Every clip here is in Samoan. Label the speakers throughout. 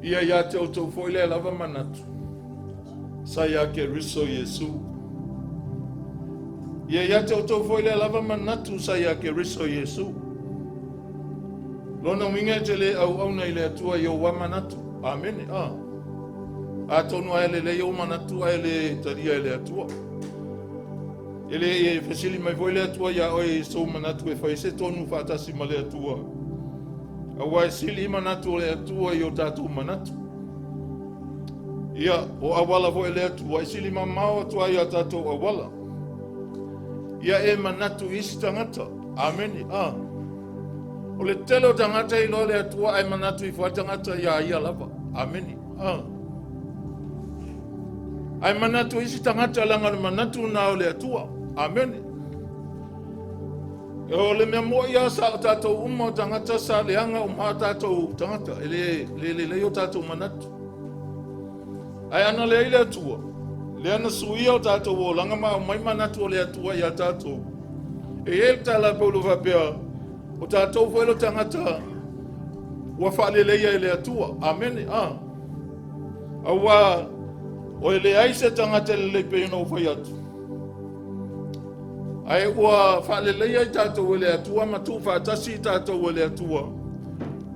Speaker 1: Ia ia te outou foi lea lava manatu sa ia Keriso Iesu. Ia ia te outou foi lea lava manatu sa ia Keriso Iesu. Lona uiga e te le auauna i le Atua i ou lava manatu. Amene. Ah. Atonu ae lelei ou manatu ae le talia e le Atua. E le e fesili mai foi le Atua iā oe i sou manatu e fai se tonu faatasi ma le Atua. Aua e sili manatu o le Atua i o tatou manatu. Ia, o auala foi le Atua e sili mamao atu ai a tatou auala. Ia e manatu i isi tagata. Amene. Ah. O le tele o tagata e iloa le Atua ae manatu ifo ai tagata iā ia lava. Amene. Ah. Ae manatu isi tagata leaga o le manatu na o le Atua. Amene. O le mea moi lava sa o tatou uma o tagata sa leaga uma a tatou tagata. E le, le lelei o tatou manatu. Ae ana leai le Atua, lea na suia o tatou olaga ma aumai manatu o le Atua ia tatou. E i ai le tala a Paulo faapea, o tatou foi le tagata ua faaleleia e le Atua. Amene. Ah. Aua o e leai se tagata e lelei pei ona ou fai atu. Ae ua faaleleia i tatou e le Atua ma tuufaatasi i tatou e le Atua.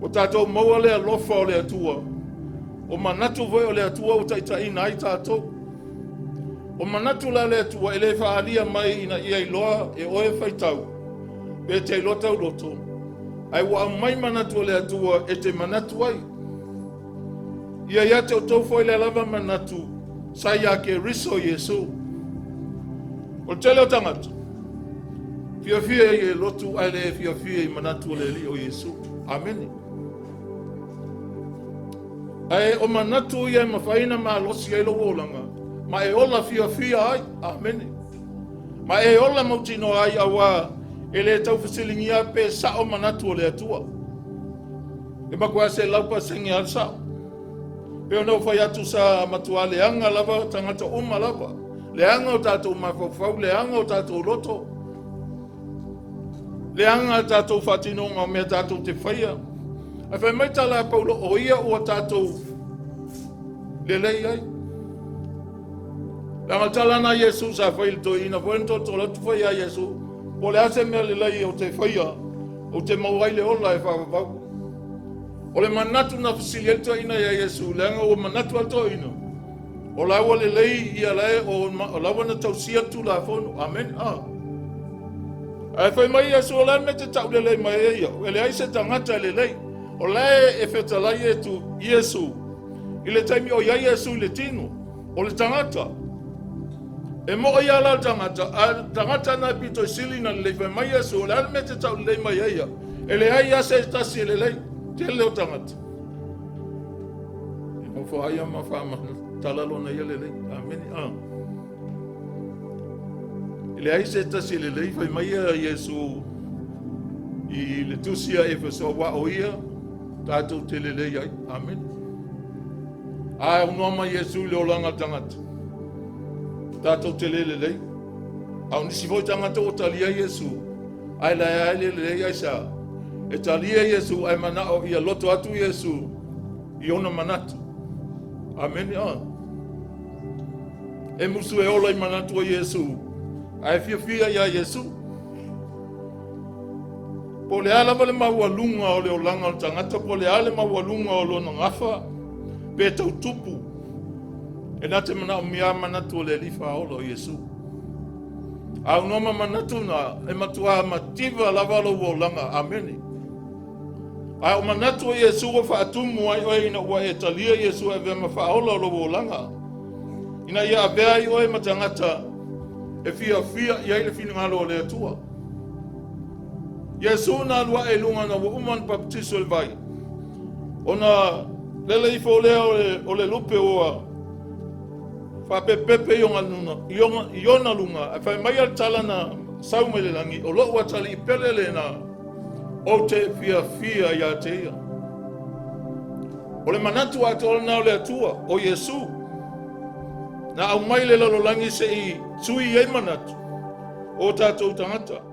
Speaker 1: Ua tatou maua le alofa o le Atua. O manatu foi o le Atua ua taitaiina ai tatou. O manatu la le Atua e le faaalia mai ina ia iloa e oe faitau, pe te iloa tauloto, ae ua aumai manatu o le Atua e te manatu ai. Ia ia te outou foi lea lava manatu sa ia Keriso Iesu. O le tele o tagata, fiafia i e lotu ae le fiafia i manatu o le Alii o Iesu. Amene. Ae o manatu ia e mafai ona malosi ai lou olaga, ma e ola fiafia ai. Amene. Ma e ola mautinoa ai auā e le taufesiligia pe sao manatu o le Atua. E matua 100% lava le sao. Pei ona ou fai atu sa matua leaga lava tagata uma lava. Leaga o tatou mafaufau, leaga o tatou loto. Leaga tatou faatinoga o mea tatou te faia. Ae fai mai tala a Paulo, o ia ua tatou lelei ai. Leaga o tala na Iesu sa fai i le toeaina foi na tolotolo atu foi ia Iesu, po o le a se mea lelei ou te faia, ou te maua ai le ola e faavavau. O le manatu na fesili ai le toeaina ia Iesu, leaga ua manatu a le toeaina, o la ua lelei ia lae, o la ua na tausia le Tulafono. Amen. Ah. Ae fai mai Iesu, o le a le mea te tau lelei mai ai au? E leai se tagata e lelei. O la e fetalai e tu Iesu i le taimi o i ai Iesu i le tino. O le tagata. E moʻo ia la le tagata, a le tagata na e pito i sili na lelei fai mai Iesu, o le a le mea te tau lelei mai ai au? E leai lava se tasi e lelei, tele o tagata. E nofo ai ma faamatala lona ia lelei. Amene. Ah. E leai se tasi e lelei, fai mai ia Iesu i le tusi a Efeso, aua o ia tatou te lelei ai. Amene. A aunoa mai Iesu i le olaga o le tagata, tatou te le lelei. A o nisi foi tagata ua talia Iesu, ae lae ai le lelei ai sa. E talia Iesu ae manao ia loto atu Iesu i ona manatu. Amene. Ah. E musu e ola i manatu o Iesu, ae fiafia iā Iesu. Po o le a lava le maualuga o le olaga o le tagata, po o le a le maualuga o lona gafa, pe tau tupu, e na te manaomia manatu o le Alii Faaola o Iesu. Aunoa ma manatu na, e matua mativa lava lou olaga. Amene. A o manatu o Iesu ua faatumu ai oe ina ua e talia Iesu e avea ma faaola o lou olaga, ina ia avea ai oe ma tagata e fiafia i ai le finagalo o le Atua. Iesu na alu ae i luga na ua uma ona baptiso i le vai. Ona lele ifo lea o le lupe ua faapepepe i ona luna, i ona luga, ae fai mai le tala na sau mai le lagi, o lou atalii pele lena, ou te fiafia ia te ia. O le manatu atoa lena o le Atua, o Iesu, na aumai le lalolagi se i sui ai manatu o tatou tagata.